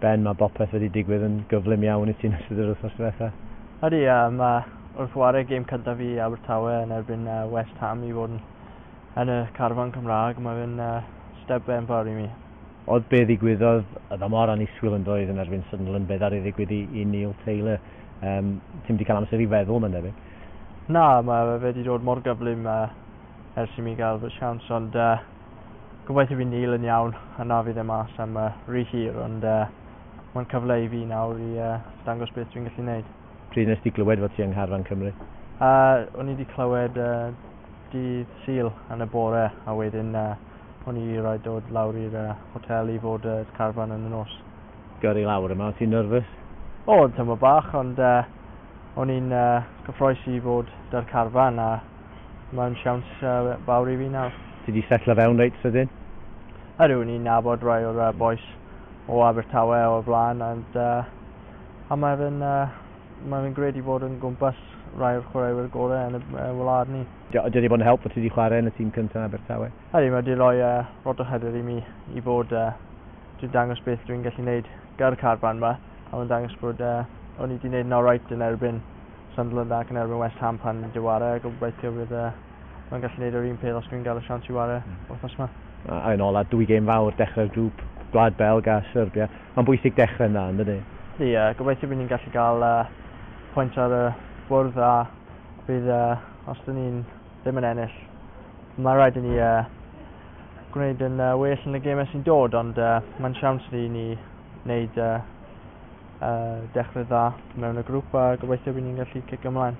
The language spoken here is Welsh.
Ben, mae bopeth wedi digwydd yn gyflym iawn i ti'n ystod yr wythnos diwetha. Ydy, mae wrth chwarae gêm cyntaf fi Abertawe yn erbyn West Ham i fod yn y carfan Cymraeg, mae fe'n step enfawr i mi. Oedd be ddigwyddodd, oedd o mor annisgwyl yn doedd yn erbyn Sunderland, be ddaru ddigwydd i Neil Taylor. Ti'n wedi cael amser i feddwl, mae'n debyg? Na, mae fe wedi dod mor gyflym ers i mi gael fy siawns, ond gobeithio fi Neil yn iawn, a na fi ddim mas am rhy hir, ond mae'n cyfle i fi nawr i dangos beth dwi'n gallu gwneud. Pryd nes ti glywed fod ti yng ngharfan Cymru? O'n i wedi clywed dydd Sul yn y bore, a wedyn o'n i rhaid dod lawr i'r hotel i fod y carfan yn y nos. Gyrru lawr yma, ti'n nervous? O, yn teimlo bach, ond o'n i'n cyffroes i fod 'da'r carfan a mae'n siawns fawr i fi nawr. Ti wedi setlo fewn reit sydyn? Ydw, o'n i'n nabod rai o'r boys o Abertawe o'r blaen, ond a mae fe'n mae fe'n gred i fod yn gwmpas rai o'r chwaraewyr gorau yn y wlad ni. Ydy wedi bod yn help bod ti wedi chwarae yn y tîm cyntaf yn Abertawe? Ydy, mae wedi rhoi lot o hyder i mi i fod dwi'n dangos beth dwi'n gallu gwneud gyda'r carfan yma, a mae'n dangos bod o'n i wedi gwneud yn alright yn erbyn Sunderland ac yn erbyn West Ham pan wedi chwarae, a gobeithio bydd mae'n gallu gwneud yr un peth os dwi'n gael y siawns i chwarae wythnos yma. A yn ola, dwy gêm fawr dechrau'r grŵp, Gwlad Belg a Serbia. Mae'n bwysig dechrau yna, yn dydy? Ie, gobeithio bydd ni'n gallu gael pwynt ar y bwrdd a bydd, os dyn ni'n ddim yn ennill, mae rhaid i ni gwneud yn well yn y gemau sy'n dod, ond mae'n siawns i ni wneud dechrau dda mewn y grŵp a gobeithio bydd ni'n gallu cicio ymlaen.